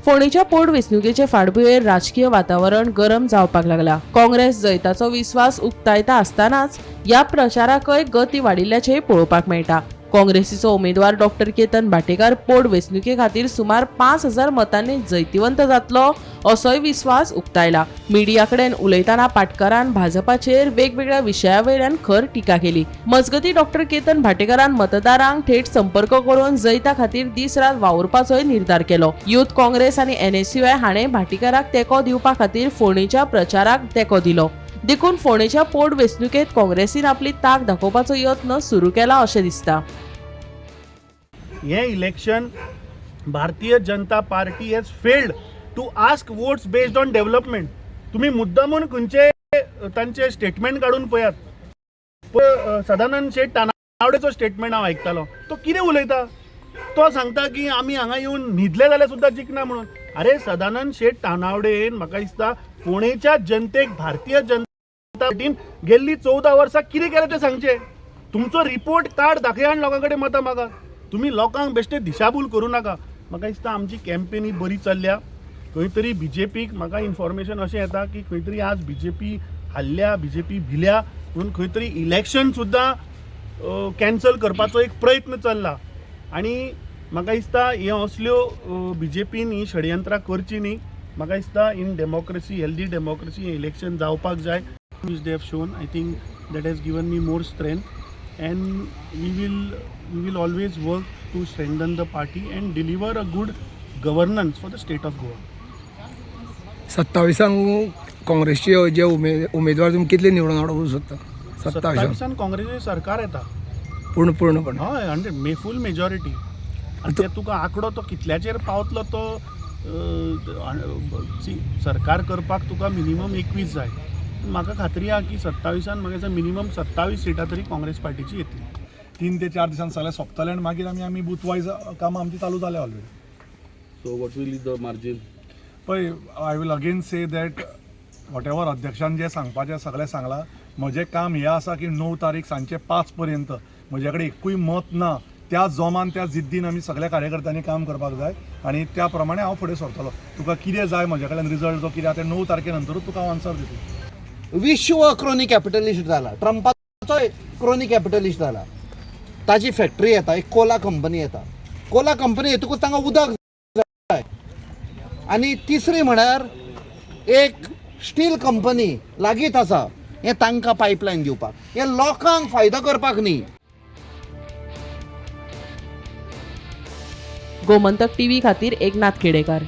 फोंडेच्या पोटवेंचणुकेचे फाटभुंयेर राजकीय वातावरण गरम जावपाक लागला. काँग्रेस जैताचो विस्वास उक्तायता आसतनाच ह्या प्रचाराकय गती वाडिल्ल्याचें पळोवपाक मेळटा. काँग्रेसीचो उमेदवार डॉक्टर केतन भाटेकार पोटवेंचणुके खातीर सुमार 5000 मतांनी जैतिवंत जातलो असोय विस्वास उक्तायला. मिडिया कडेन उलयतना पाटकारान भाजपाचेर वेगवेगळ्या विशया वयल्यान खर टिका केली. मजगती डॉक्टर केतन भाटेकारान मतदारांक थेट संपर्क करून जैता खातीर दीस रात वावुरपाचोय निर्धार केलो. युथ काँग्रेस आनी एनएसयूआय हाणें भाटीकाराक तेंको दिवपा खातीर फोंडेच्या प्रचाराक तेंको दिलो. देखून फोंडेच्या पोटवेंचणुकेंत काँग्रेसीन आपली ताक दाखोवपाचो यत्न सुरू केला अशें दिसता. हे election Bharatiya Janata Party has failed to ask votes based on development. तुम्ही मुद्दामून खंयचे तांचे स्टेटमेंट काडून पळयात. सदानंद शेट तानावडेचो स्टेटमेंट हांव आयकतालो, तो कितें उलयता, तो सांगता की आमी हांगा येवन न्हिदले जाल्यार सुद्दां जिखना म्हणून. अरे सदानंद शेट तानावडेन म्हाका दिसता फोंडेच्या जनतेक भारतीय जनता पार्टीन गेल्ली 14 वर्सां कितें केलें तें सांगचें. तुमचो रिपोर्ट कार्ड दाखया आनी लोकां कडेन मतां मागात. तुमी लोकांक बेश्टे दिशाभूल करूं नाका. म्हाका दिसता आमची कॅम्पेन ही बरी चल्ल्या. खंय तरी बी जे पीक म्हाका इन्फॉर्मेशन अशें येता की खंय तरी आज B J P हारल्या, B J P भिल्या म्हणून खंय तरी इलेक्शन सुद्दां कॅन्सल करपाचो एक प्रयत्न चल्ला. आनी म्हाका दिसता हे असल्यो बी जे पीन ही षडयंत्रां करची न्ही. म्हाका दिसता इन डेमोक्रेसी, हेल्दी डेमोक्रेसी हें इलेक्शन जावपाक जाय. Which they have shown, I think that has given me more strength, and we will always work to strengthen the party and deliver a good governance for the state of Goa. 27 काँग्रेसचे जे उमेदवार तुमी कितले निवडून हाडूंक सोदता? 27 27 काँग्रेसीचें सरकार येता. पूर्ण पूर्णपणे? हय, 100 मे फूल मेजॉरिटी. आनी ते तुका आंकडो तो कितल्याचेर पावतलो तो सी, सरकार करपाक तुका मिनिमम 21 जाय. म्हाका खात्री आहा की 27 म्हाका दिसता मिनिमम 27 सिटां तरी काँग्रेस पार्टीची येतली. 3 ते 4 दिसान सगळें सोंपतलें आनी मागीर आमी आमी बूथ वायज कामां आमची चालू जाल्या already. So what will be the margin? पळय, I will again say that whatever अध्यक्षान जें सांगपाचें सगळें सांगलां. म्हजें काम हें आसा की 9 तारीख सांजचे 5 पर्यंत म्हजे कडेन एकूय मत ना, त्या जोमान त्या जिद्दीन आमी सगळ्या कार्यकर्त्यांनी काम करपाक जाय आनी त्या प्रमाणे हांव फुडें सरतलो. तुका कितें जाय म्हजे कडल्यान रिजल्ट जो कितें आहा ते 9 तारखे नंतरूच तुका हांव आन्सर दितलो. विश्व क्रोनी कॅपिटलिस्ट जाला. ट्रंपाचोय क्रोनी कॅपिटलिस्ट जाला. ताजी फॅक्टरी येता, एक कोला कंपनी येता. कोला कंपनी येतकूच तांकां उदक जाय. आनी तिसरी म्हळ्यार एक स्टील कंपनी लागींच आसा. हें तांकां पायपलायन दिवपाक, हें लोकांक फायदो करपाक न्ही. गोमंतक टीव्ही खातीर एकनाथ खेडेकर.